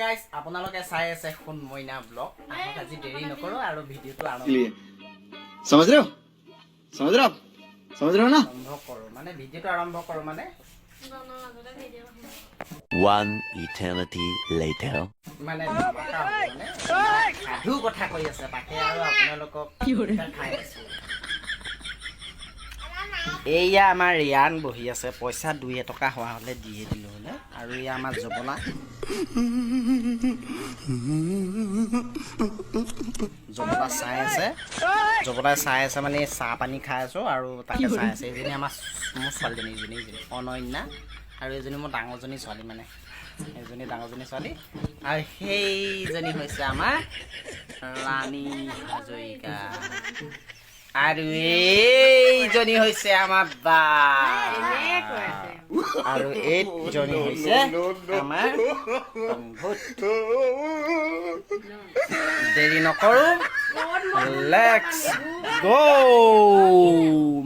Guys, আপোনালোকে চাই আছে সোণ মইনা ব্লগ। আহক, আজি দেৰি নকৰোঁ আৰু ভিডিঅ'টো আৰম্ভ लिए समझ रहे हो? समझ रहे हो आप? समझ रहे हो ना? আৰম্ভ কৰোঁ মানে, ভিডিঅ'টো আৰম্ভ কৰোঁ মানে। One eternity later. মানে ধামাকা হ'ব, মানে সাধু কথা কৈ আছে তাকে আৰু আপোনালোকক দেখাই আছো। এইয়া আমাৰ ৰিয়ান বহি আছে। পইচা দুই এটকা হোৱা হ'লে দিয়ে দিলোঁ হ'লে। আৰু এয়া আমাৰ জবলা, জবলা চাই আছে, জবলাই চাই আছে। মানে চাহ পানী খাই আছোঁ আৰু তাকে চাই আছে। এইজনী আমাৰ মোৰ ছোৱালীজনী, এইজনী এইজনী অনন্যা। আৰু এইজনী মোৰ ডাঙৰজনী ছোৱালী, মানে এইজনী ডাঙৰজনী ছোৱালী। আৰু সেইজনী হৈছে আমাৰ ৰাণী হাজৰিকা। আৰু এইজনী হৈছে আমাৰ বা। আৰু এইজনী হৈছে আমাৰ ভূত। দেৰি নকৰোঁ, let's গ'।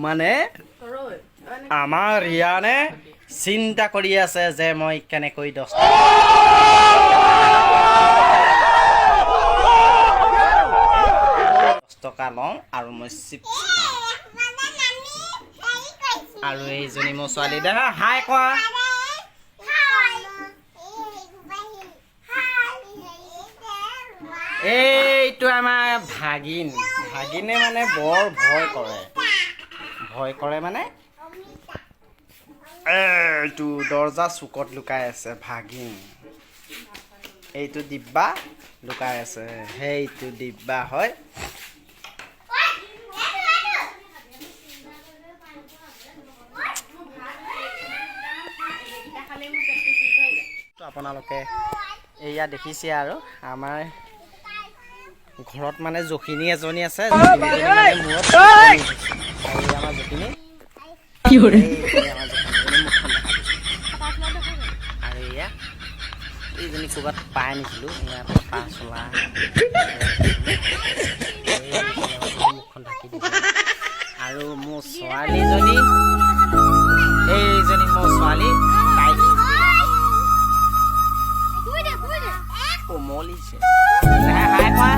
মানে আমাৰ ৰিয়ানে চিন্তা কৰি আছে যে মই কেনেকৈ 10 টকা লওঁ আৰু মই চিপছ খাওঁ। আৰু এইজনী মোৰ ছোৱালী। দেখা, হাই কোৱা। এইটো আমাৰ ভাগিন। ভাগিনে মানে বৰ ভয় কৰে, ভয় কৰে। মানে এইটো দৰ্জা চুকত লুকাই আছে ভাগিন। এইটো দিব্যা লুকাই আছে, সেইটো দিব্যা হয়। আপোনালোকে এয়া দেখিছে। আৰু আমাৰ ঘৰত মানে জখিনী এজনী আছে। জখিনীজনী মানে মূৰত, আৰু এই আমাৰ জখিনী, এই আমাৰ জখিনীজনী মুখখন দেখা দিছে। আৰু এয়া এইজনী ক'ৰবাত পাই আনিছিলোঁ। এয়া ফটা চোলা, মুখখন ঢাকি দিছে। আৰু মোৰ ছোৱালীজনী, এইজনী মোৰ ছোৱালী, তাই কোমলিছে। হাই কোৱা।